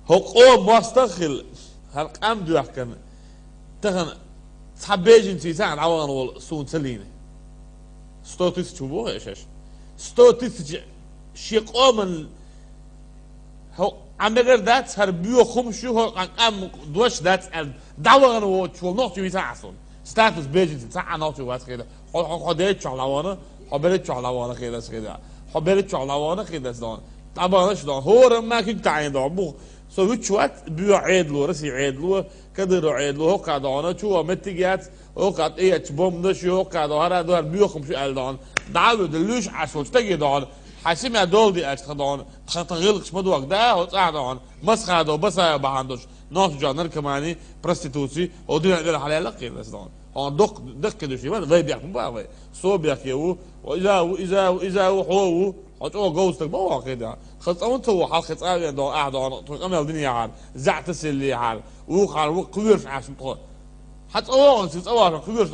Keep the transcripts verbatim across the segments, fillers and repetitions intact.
ХӀокхо мостагӀа хилла, хӀара къам доьхкина, тахан цхьа беженцаца дӀавахана волу суна ца лийна. Сто тысяч ву боху шаьш. Сто тысяч шен къоман хӀо Ӏа мегар дац, хӀара боьха хӀумаш ю, хӀо къа-, къам дош дац аьлла, дӀавахана воцуш волу нохчо вийца Ӏа суна. Статус беженца цхьа а нохчо вац хир. Хьо, хьо, хьо дерриг чохь дӀавахана, хьо берриг чохь дӀавахана хир ас хир. Хьо берриг чохь дӀавахана хир ас дон. ДӀабахана шу дон. ХӀора ма куьг таӀийна дон. Бух, со вуьтуш вац, боьха Ӏедало, Росси Ӏедало, Кадыров Ӏедало, хӀокху дон, чу а меттиг яц, хӀокху тӀеэцча бомбанаш ю, хӀокху дон, хӀара дон, хӀара боьха хӀумаш ю аьлла дон. ДӀа а вуьду, луьйш Ӏаш волчу стаге дон. Хьан сима долу де аьлча тхан дон. Тхан, тхан гӀиллакхаш ма догу, да, хӀо цӀахь дон. Масхадов, Басаев бахьана долуш, нохчо наркомани, проституци, хӀо дуьнен вера хьалаьлла кхийрас дон. Хьо доккха, даккхий дуьш ма вай бехк ма бан вай. Со бехке ву, иза ву, иза ву, иза ву, хьо ву, хьо чӀогӀа говза стаг ма ву хьо кхийда. Хаза цӀа ву ца ву, хьалха цӀа а вен дон, ахь дон, тхо къамел динехьара, заьӀ тасаллехьара, вукхара, ву кхоьруш Ӏаш тхо. Хьан цӀа вогӀу, цига цӀа вахана, кхоьруш,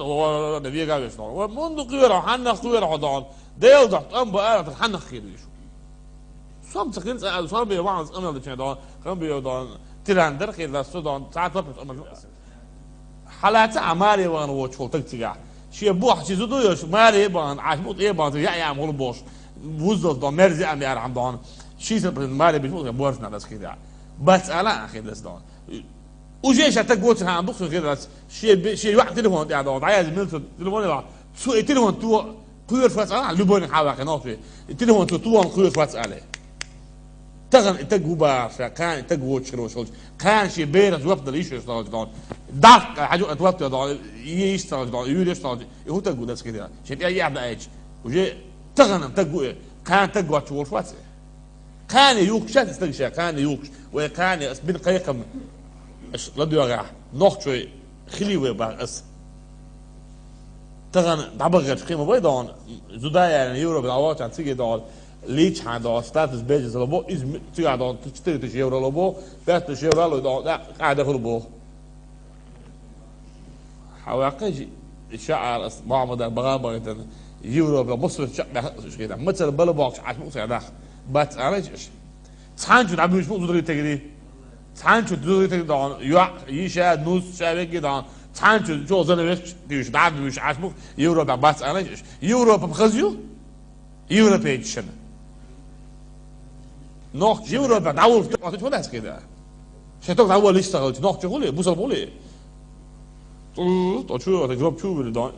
вега веш дон. Вай мунду кхоьру, хьаннах кхоьру хьо дон. Дела дохь, тӀом баара, хьаннах кхийр веш. Сом ца хин цӀа, сом бе вахана къамел дечен дон, къам бе дон, тиран дар хир дац, со дон, цхьа топ къамел. Хьалаца а маре вахана воцуш волу таг цигахь. Шен бохь ши зуда йош, маре бахана, Ӏаш мукъ тӀе бахана, я, я, мула бохуш. Вуззал дон, мерзи а мер хьан дон. Ши сан маре биш мукъ борш на дас хир я. Бац ала а хир дас дон. Уже ша таг гоцу хан духу хир дац. Шен бе-, шен йоӀ телефон тӀе дон, дӀаяз милцу телефон ва. Цу и телефон ту кхоьруш вац ала, любой хьан ваьккхина нохчи. И телефон цу туан кхоьруш вац ала. Тахана и таг ву баха, кхана и таг воцуш хир волуш. Кхана шен берах жоп дала йиш йолуш долчу дон. Даккха хьажу а топ дон, йиш цалж дон, юьреш цалж. И хӀу таг ву дас хир я. Шен тӀе яхьда айча. Уже тахана таг ву и. Кхана таг воцуш волуш вац и. Кхане юхкуш ша стаг ша, кхане юхкуш. Вай кхане, ас бин кхайкхам, аш ладоьгӀахь, нохчой хили вай бах ас. Тахана дӀабахарчу кхин ма бай дон, зуда яьллина Европа дӀавахча циге дон, лийчхьан дон, статус беженца лобо, из м-, цигахь дон, четыре тысячи евро лобо, пять тысяч евро лой дон, да, къаьда хур бо. Хьан ваккхий, ша ара ас Мухаммадан бага багайтан, Европа мусульман чекх баьхна ас уьш хетахь. Мацара бала бохчу Ӏаш мукъ ца даха. Бац ара иш. Цхьанчу дӀабуьйш мукъ зударий тегри. Цхьанчу зударий тегри дон, йоӀ, йиша, нус, ша вегги дон. Цхьанчу чо занавес тиюш, дӀабуьйш Ӏаш мукъ Европа бац ара иш. Европа хаза ю? Европейцашна. Нохчо Европа дӀавуллуш тӀе хӀун дац хир да? Шен тог дӀаволлуш ца хилча, нохчо хуьлий, бусалба хуьлий? Ту, то чу, то гроб чу вуьлу дон.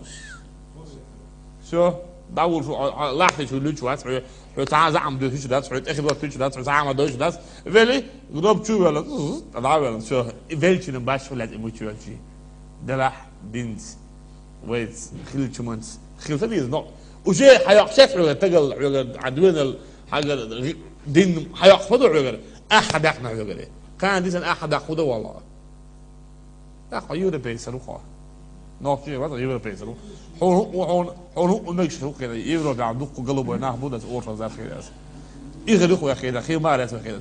Всё, дӀавуллуш, а, а, лахтичу луьйчу вац, хьо, хьо цхьа а заьӀам дуьсуьйтуш дац, хьо тӀехи доттуьйтуш дац, хьо цхьа а ма дойтуш дац. Вели, гроб чу велла, дӀа велла, всё. И велчина баш хӀу лаьцӀа и муьтуьйчи. Делахь динца, вайца, хилча манца, хила ца деза, но уже хьайоккхуш яц хьоьгара тагал, хьоьгара Ӏан дуьнал, хьоьгара гӀи-, дин хьайоккхуш ма ду хьоьгара, ахьа даккхна хьоьгара. Кхана дисана ахьа даккха хӀу дан валла? ТӀаккха хьо европейцар ву хьо. Нохчий вац, европейцар ву. Хьуна хӀу, хьуна, хьуна хӀу мегаш хир ву хир, Европа дуккха голубой нах бу дас, оршал зас хир дас. И хир ву хир дас, хир ма а рецвар хир дас.